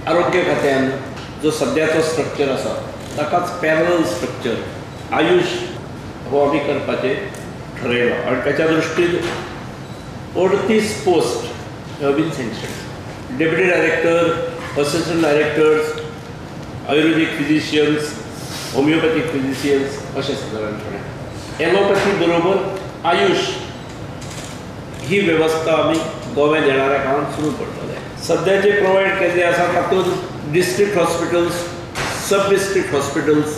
आरोग्य खात्यान जो सद्याचो स्ट्रक्चर आसा ताकाच पॅरल स्ट्रक्चर आयुष हो आमी करपाचें ठरयलां आनी ताच्या दृश्टीन 38 post have been sanctioned. Deputy director, assistant directors, Ayurvedic physicians, homeopathic physicians अशें सादारणपणे एलोपॅथी बरोबर आयुष ही वेवस्था आमी गोव्यात येणाऱ्या काळांत सुरू करतले. सद्या जे प्रोवायड केल्ले आसा तातूंत district hospitals, sub district hospitals,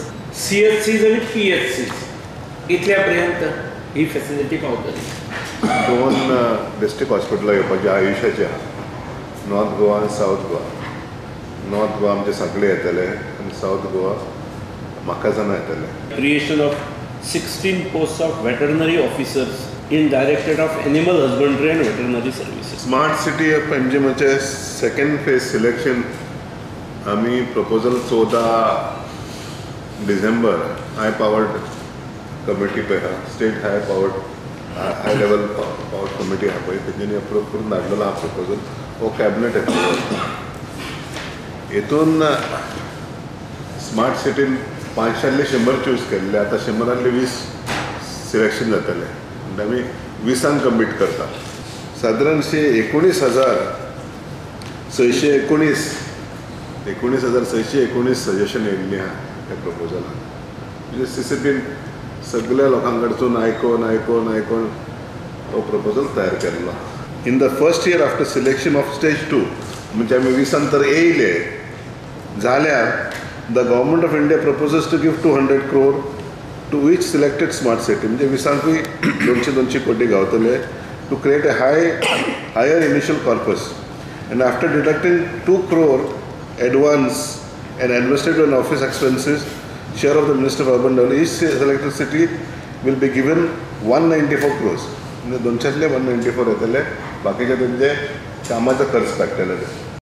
CHCs आनी PHCs इतल्या पर्यंत ही फॅसिलिटी पावतली. 2 डिस्ट्रिक्ट हॉस्पिटलां येवपाची आयुषाची आहा, नॉर्थ गोवा आनी सावथ गोवा. नॉर्थ गोवा आमचे सांखळे येतले आनी सावथ गोवा म्हाकाजाना येतले. Creation of 16 post of veterinary officers in directorate of animal husbandry and veterinary services. Smart city of पणजीमाचे second phase selection आमी प्रपोजल 14 डिसेंबर हाय पावर्ड कमिटी पळय आहा, state high powered high level power committee आहा पळय, तेंच्यांनी approve करून धाडलेलो आहा proposal. हो cabinet approval. हितून स्मार्ट सिटीन 500 100 चूज केल्ले, आतां 100 20 सिलेक्शन जातलें म्हणजे आमी 20 कम्पीट करता. सादारणशे 19,619 19,619 सजेशन येयल्लीं आहा त्या प्रपोजलाक. म्हणजे CCPन सगळ्या लोकां कडसून आयकोन आयकोन आयकोन तो प्रपोजल तयार केल्लो. In the first year after selection of stage 2 म्हणजे आमी 20 तर येयले जाल्यार the government of India proposes to give 200 crore to each selected smart city. म्हणजे 20 200-200 कोटी गावतले to create a higher initial corpus and after deducting 2 crore advance and administrative and office expenses share of the Minister of Urban Development, each selected city will be given 194 crores. म्हणजे 200 194 येतले, बाकीचे तेंचे कामाचो खर्च काडटले.